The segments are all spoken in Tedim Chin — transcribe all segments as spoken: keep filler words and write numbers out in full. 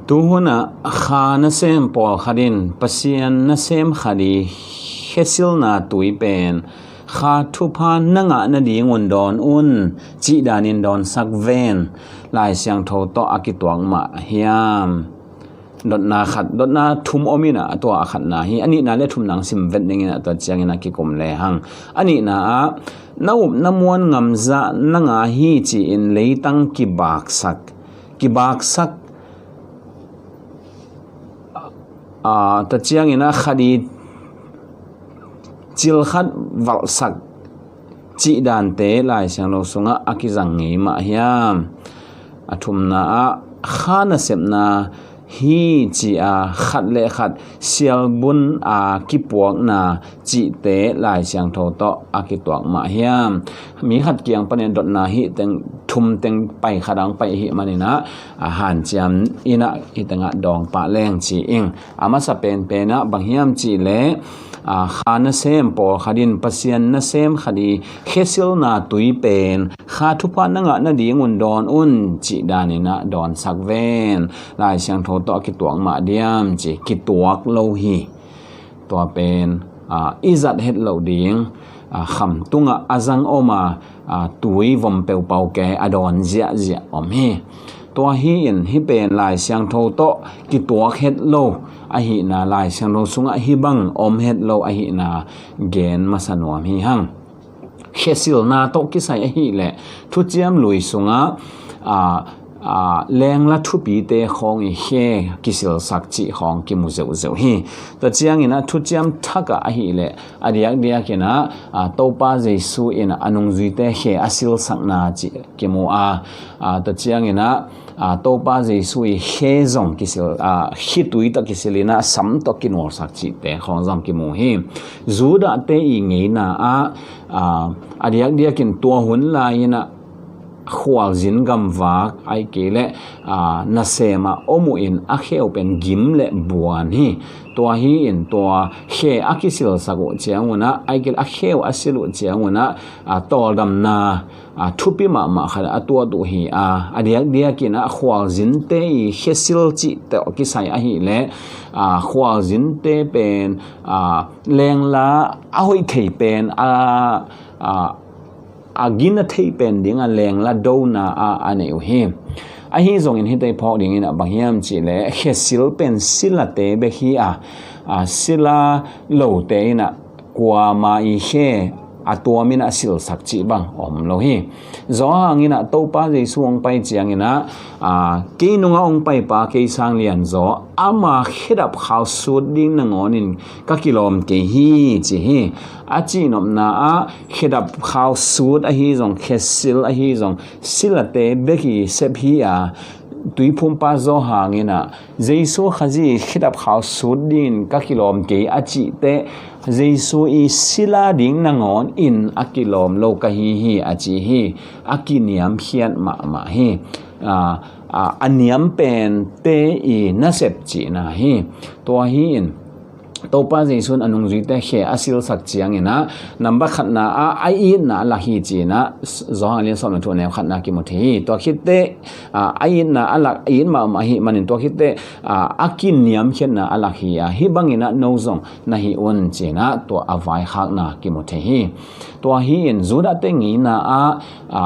Tuhunah kha nasem pawlkhat in Pasian nasem khat i khesilna tui pen kha thupha na ngah nadingun dawn un, cih danin dawnsak ven. Lai Siangtho tawh a kituak mah hiam? Dotna khat, dotna thum om inah, tua a khatna hi, a nihna le thumna ang sim vet ding inah, tua ciangin a kikum lehang. A nihna ah, na up na muan ngamzah na ngah hi ci-in leitang kibaksak, kibaksak, a, tua ciangin a khat i cil khat valhsak cih dante Lai Siangtho sungah a kizang ngei mah hiam? A thumna ah kha nasepna hi ci-a khat le khat sialbun a kipuakna cihte Lai Siangtho tawh a kituak mah hiam? Mi khat kiang panin dotna hih teng, thum teng pai khat ang pai ahih maninah, a hanciam inah hih tengah dawng pah leng ci ing. A masa penpenah bang hiam cihleh, a, kha nasem pawlkhat in Pasian nasem khat i khesilna tui pen kha thupha na ngah nadingun dawn un, cih daninah dawnsak ven. Lai Siangtho tawh a kituak mah diam ci, kituak lo hi. Tua pen, a, i zat het loh ding, a, kham tungah a zang om a, a, tui vom peupau ke a dawn ziahziah om hi. Tua hi-in hih pen Lai Siangtho tawh kituak het lo ahihna, Lai Siangtho sungah hih bang om het lo ahihna gen masa nuam hi hang. Khesilna tawh kisai ahihleh thuciam lui sungah, a, a, lengla thupite khawng i khe kisilsak cih khawng kimu zeuhzeuh hi. Tua ciangin a thuciam thakah ahihleh a diakdiakin a, a, Topa Jesu in a nungzuite khe a silsakna cih kimu a, a, tua ciangin a, a, Topa Jesu i khe zong kisil, a, khitui tawh kisil in a sam tawh kinualsak cihte khawng zong kimu hi. Judahte i ngeina ah, a, a diakdiakin tua hun lai-in a khualzin gamvak ai kei leh, a, nasem a om uh in a khe uh pen gim le buan hi. Tua hi-in tua khe a kisilsak uh ciangun a, ai kei leh a khe uh a sil uh ciangun a, a, tawldamna, a, thupi mahmah khat a tuat uh hi a, a diakdiakin a khualzinte i khe sil cih tawh kisai ahihleh, a, khualzinte pen, a, lengla a hoih thei pen, a, a, a gina thei pen ding a lengla dona a, a nei uh hi. Ahi zongin hihte phawk dingin a bang hiam cihleh khe sil pen silate bek hi a, a, sila lote in a kuama i khe a tuamin a silsak cih bang om lo hi. Johan in a Topa Jesu hong pai ciangin a, a, kei nunga hong paipa kei sang lianzaw, ama khedap khau sut ding nangawnin ka kilawm kei hi ci hi. A cihnopna ah khedap khau sut ahi zong, khe sil ahi zong, silate bek i sep hi a, Tuiphumpa Johan in a, Jesu Khazih khedap khau sut dingin ka kilawm kei a cih teh, Jesu i sila ding nangawnin a kilawm lo ka hi hi a ci hi. A kiniamkhiat mahmah hi. A, a, a niam pente i nasep cihna hi. Tua hi-in Topa Jesu in a nungzuite khe a silsak ciangin a, nambat khatna ah a itna a lak hi ci-in a, Johan a lian sawm le thum a neu khatna kimu thei hi. Tua khit teh, a, a itna a lak, a it mahmah ahih manin tua khit teh, a, a kiniamkhiatna a lak hi a, hih bangin a no zong na hih un ci-in a, tua a vaikhakna kimu thei hi. Tua hi-in Judahte ngeina ah, a,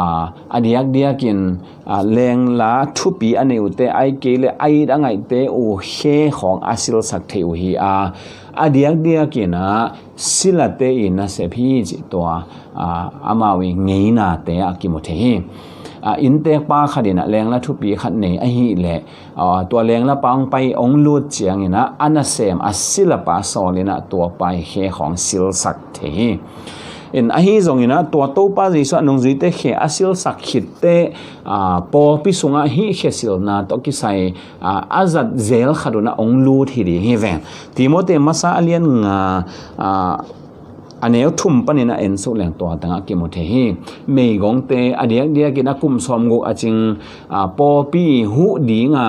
a diakdiakin, a, lengla thupi a nei uhte ai kei leh a it a ngaihte uh khe khawng a silsak thei uh hi a, a diakdiakin a silate i nasep hi cih tua, a, amau i ngeinate a kimu thei hi. A, inntekpa khat in a lengla thupi khat nei ahihleh, a, tua lenglapa hong pai hong lut ciangin a, a nasem a silapa sawl in a tuapa i khe khawng silsak thei hi. In ahi zongin a, tua Topa Jesu a nungzuite khe a silsak khit teh, a, pawlpi sungah hih khe silna tawh kisai, a, a zat zel khat un a hong lut hi ding hi veng. Timote masa a lian nga, a, a neu thum panin a en suk leng tua tangah kimu thei hi. Meigongte a diakdiakin a kum sawmguk a cing, a, pawlpi huh dinga,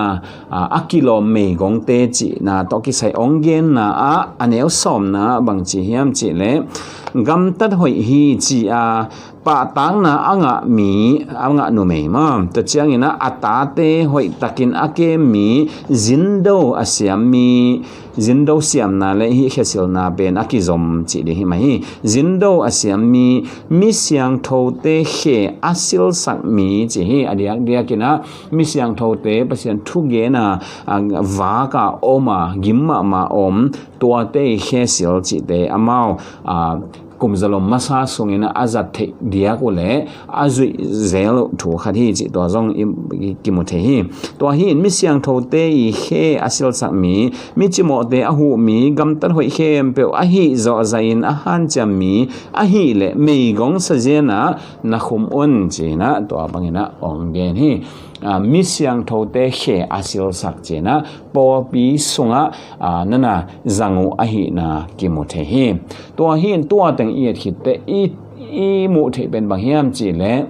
a, a kilawm meigongte cihna tawh kisai hong genna ah a neu sawmna ah bang ci hiam cihleh, gamtat hoih hi ci-a pahtakna a ngah mi, a ngah numei maw, tua ciangin ah a tate hoihtakin a kem mi, zindo a siam mi, zindo siamna le hih khesilna pen a kizom cih ding hi mah hi. Zindo a siam mi, mi siangthote khe a silsak mi cih hi. A diakdiakin ah mi siangthote Pasian thugena, a, vaka om a, gim mahmah om, tuate i khesil cihte amau, a, kumzalom masa sungin a zat theih diak uh leh a zuih zel uh thu khat hi cih tua zong i, i kimu thei hi. Tua hi in mi siangthote i khe a silsak mi, mi cimawhte a huh mi, gamtat hoih khempeuh a hih zawhzahin a hanciam mi ahih leh meigong sazianah na khum un ci-in ah tua bangin ah ong gen hi. A, mi siangthote khe a silsak ci-in ah pawlpi sungah, a, nana zang uh ahihna kimu thei hi. Tua hi in tua teng i et khit teh i, i muh theih pen bang hiam cih leh,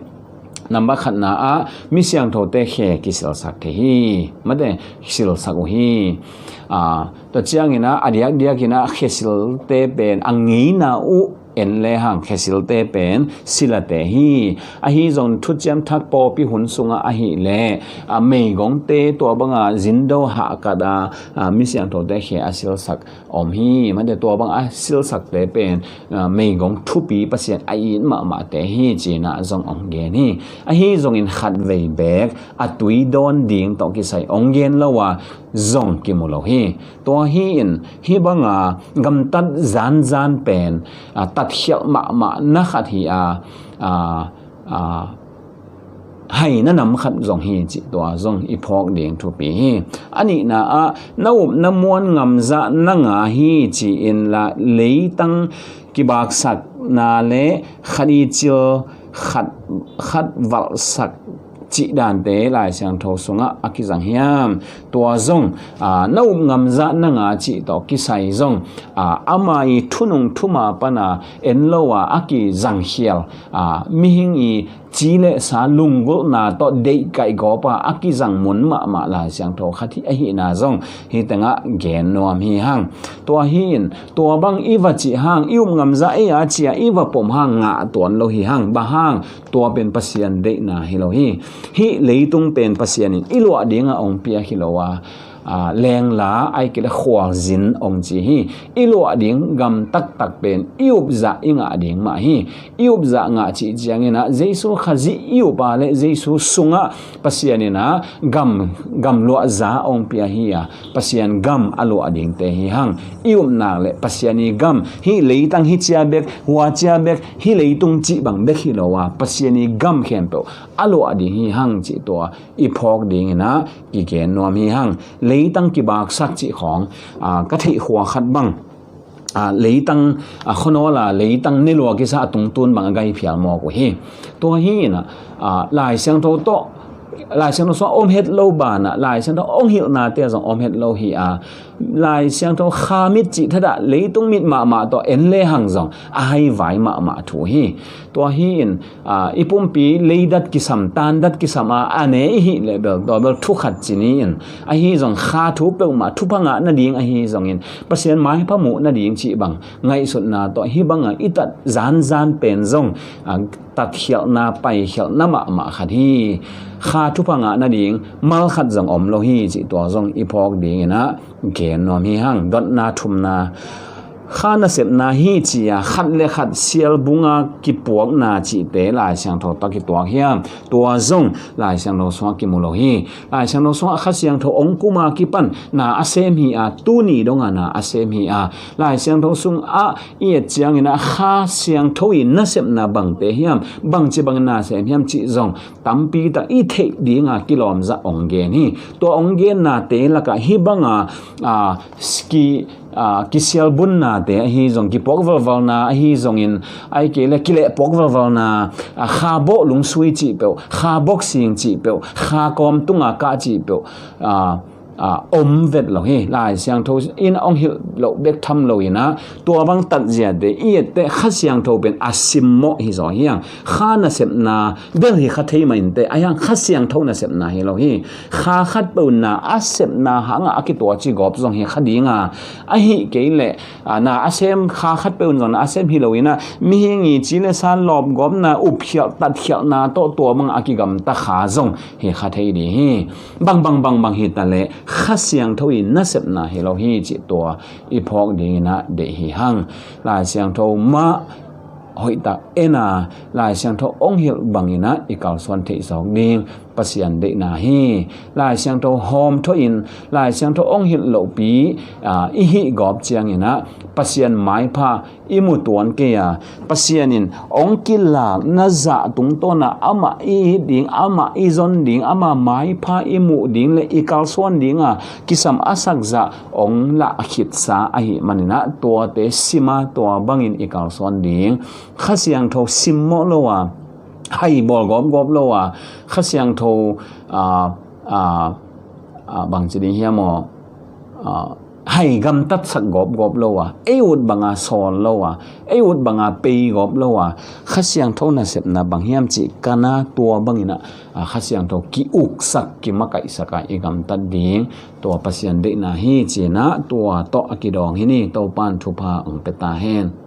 number khatna ah mi siangthote khe kisilsak thei hi. Mate, silsak uh hi. A, tua ciangin ah a diakdiakin ah khesilte pen a ngeina uh en lehang khesilte pen silate hi. Ahi zong thuciam thak pawlpi hun sungah ahih leh, a, meigongte tua banga zindo hahkat a, a, mi siangthote khe a silsak om hi. Mate, tua bang a silsakte pen, a, meigong thupi Pasian a it mahmahte hi ci-in ah zong ong gen hi. Ahi zongin khatvei beek a tui dawn ding tawh kisai ong gen lo a zong kimu lo hi. Tua hi in hih banga gamtat zanzan pen, a, tatkhialh mahmah na khat hi a, a, a, haina nam khat zong hi cih tua zong i phawk ding thupi hi. A nihna ah na up na muan ngamzah na nga hi ci-in la leitang kibaksakna le khat i cil khat, khat valhsak cih dante Lai Siangtho sungah a kizang hiam? Tua zong, a, na up ngamzah na nga cih tawh kisai zong, a, ama i thunung thuma pana en lo a a kizangkhial, a, mihing i ci le sa lunggulhna tawh deihkaih gawpa a kizang mun mahmah Lai Siangtho khat hi ahihna zong hih tengah gen nuam hi hang. Tua hi in tua bang i va cih hang, i up ngamzah ei a ci a i va pom hang ngah tuan lo hi hang. Bang hang? Tua pen Pasian deihna hi lo hi. Hih leitung pen Pasian in i luah dingah ong piak hi lo a, a, lengla ai kile khualzin ong ci hi. I luah ding gam taktak pen i upzah i ngah ding mah hi. I upzah ngah cih ciangin ah Jesu Khazih i up a le Jesu sungah Pasian in ah gam, gam luahza ong pia hi a, Pasian gam a luah dingte hi hang. I upnak le Pasian i gam, hih leitang hi cia bek, hua cia bek, hih leitung cih bang bek hi lo a, Pasian i gam khempeuh a luah ding hi hang cih tua i phawk dingin ah kigen nuam hi hang. Leitang kibaksak cih khawng, a, ka theih khua khat bang, a, leitang, a, khuanawl a leitang ne lua kisa a tungtun bang a gai phial mawk uh hi. Tua hi in ah, a, Lai Siangtho tawh, Lai Siangtho sungah om het lo banah Lai Siangtho ong hilhnate zong om het lo hi a, Lai Siangtho kha mit cih thadah leitung mit mahmah tawh en lehang zong a haivai mahmah thu hi. Tua hi in, a, i pumpi leidat kisam, tandat kisam a, a ne i hih leh bel tua bel thu khat ci ni in, ahi zong kha thu peuhmah thupha ngah nading ahi zongin, Pasian maipha muh nading cih bang ngaihsutna tawh hih banga i tat zanzan pen zong, a, tatkhialhna, paikhialhna mahmah khat hi. Kha thupha ngah nading mal khat zong om lo hi cih tua zong i phawk dingin ah gen nuam hi hang. Dotna thumna, kha nasepna hi ci a khat le khat sialbunga kipuakna cihte Lai Siangtho tawh kituak hiam? Tua zong Lai Siangtho sungah kimu lo hi. Lai Siangtho sungah Kha Siangtho ong kum a kipan na a sem hi a, tuni dongah na a sem hi a, Lai Siangtho sungah i et ciangin ah Kha Siangtho i nasepna bangte hiam, bangci bangin na sem hiam cih zong tampi tak i theih dinga kilawmzah ong gen hi. Tua ong gennate lakah hih banga, a, ski, a, kisialbunnate ahi zong, kipuak valvalna ahi zongin, ai kei le kilehpuak valvalna, a, kha bawh lungsui cih peuh, kha boxing cih peuh, kha kawm tunga kah cih peuh, a, a, om vet lo hi. Lai Siangtho in a hong hilh loh bek tham lo in ah, tua bang tatzia te i et teh Kha Siangtho pen a simmawh hi zaw hi hang. Kha nasepna bel hi kha thei mah in teh, a hiang Kha Siangtho nasepna hi lo hi. Kha khatpeuh na a sepna hangah a kituaci gawp zong hi kha ding a, ahih kei leh, a, na a sem, kha khatpeuh zong na a sem hi lo in ah, mihing i ci le sa lawpgawpna, upkhialh tatkhialhna tawh tua bang a kigamta kha zong hi kha thei ding hi. Bang bang bang bang hi ta leh Kha Siangtho i nasepna hi lo hi cih tua i phawk ding in ah deih hi hang. Lai Siangtho mah hoihtak en a, Lai Siangtho hong hilh bang in ah i kalsuan theih zawk ding Pasian deihna hi. Lai Siangtho hawmthawh in, Lai Siangtho hong hilh lohpi, a, i hih gawp ciang in ah Pasian maipha i mu tuan kei a, Pasian in hong kilakna zah tungtawn ah amah i it ding, amah i zon ding, amah maipha i muh ding le i kalsuan ding a kisam a sak zah hong lah khitsa ahih man in ah tuate sim a, tua bang in i kalsuan ding. Kha Siangtho simmawh lo a, hai bawl gawpgawp lo a, Kha Siangtho, a, a, a, bangci ding hiam aw, a, hai gamtatsak gawpgawp lo a, ei ut bang a sawl lo a, ei ut bang a pei gawp lo a, Kha Siangtho nasepna bang hiam cih kan a, tua bang in ah, a, Kha Siangtho ki-uksak, kimakaihsak a i gamtat ding, tua Pasian deihna hi ci in ah tua tawh a kidawng hi ni. Topa'n thupha hong pia ta hen.